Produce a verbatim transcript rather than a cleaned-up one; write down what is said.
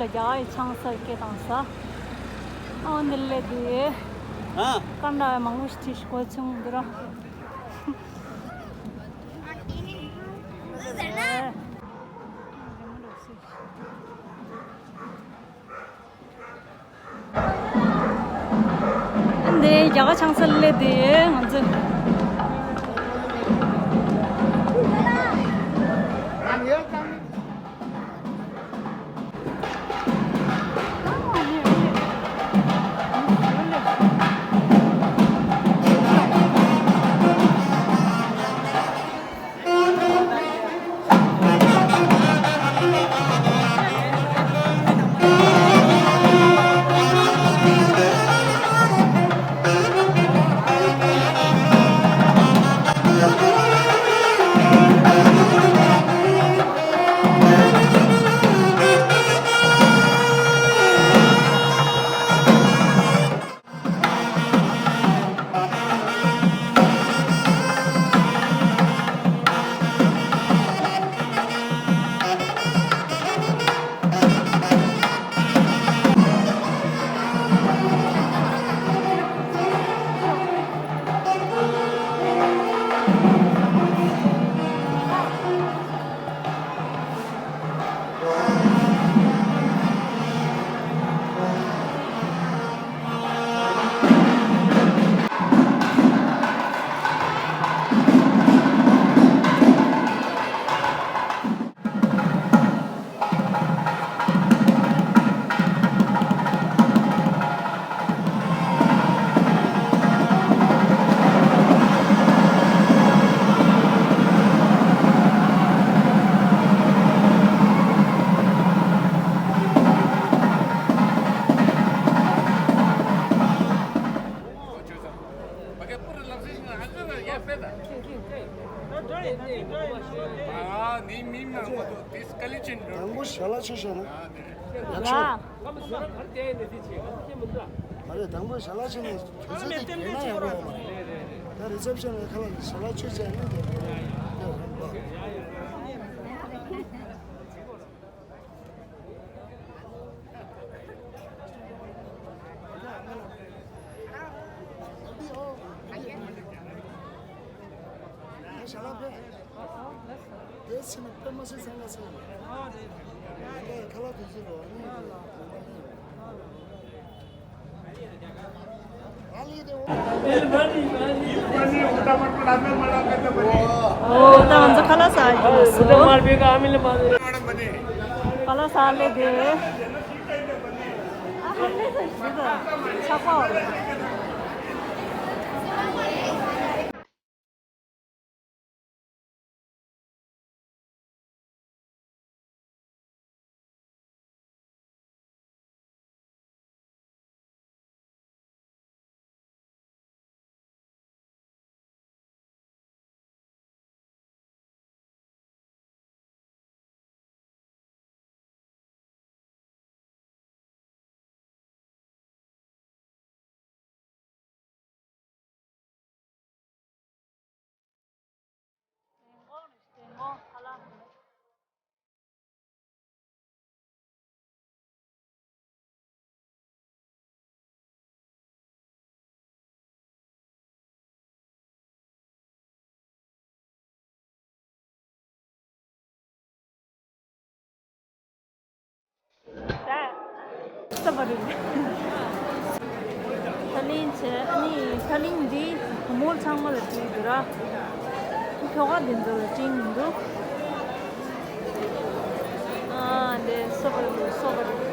རྒྱ་གར་ཡི་ཆང་ས་སྐད་བཏང་ས། ཨོ་འདི་ལས་དེ། ཨ། ཀ་འདྲ་མང་པོ་ཞིག་བྲིས་ཤིག་གོ་ཆུང་འདི་ར། འདི་རྒྱ་གར་ཆང་ས་སླེབས་དེ་ང་ཚོ། དང་པོ་ཞལ་ལག་མཆོད་བྱས་ན། ཡག་ཤོས། ཨ། མ་རེད། དང་པོ་ཞལ་ལག་མཆོད་ནས་དུས་ཚོད་དེ་བརྒལ་ན་ཡག་པོ་ཡོད་མ་རེད། ད་རི་སེབ་ཤན་ལ་ཁ་ལག་ཞལ་ལག་མཆོད་བྱས་ན་དེ་དེ་རེད་པ། ཞལ་ལག་ཕེབས། དེ་ཕྱིན་ན་དཔེ་མ་སྲིད་སེམས་ཁ་སེམས། ང་ཁ་ལག་དེ་བཞིན་རོ་ནི། ཨོ་ད་ང་ཚོ་ཁ་ལག་ཟ་གི་ཡོད། ཁ་ལག་ཟ་ལེ་དེ། ཆགས་པ། ད་ལྟ་བར་ཐ་ལིན་བྱས། ཨ་ནི་ཐ་ལིན་འདི་བུ་མོ་ཚང་མ་ལ་བྲིས་འདུག་ར། ཁྱོ་ག་འདི་ཚོ་ལ་བྲིས་མི་འདུག་ཨ་འདི་སོ་པར་སོ་པར།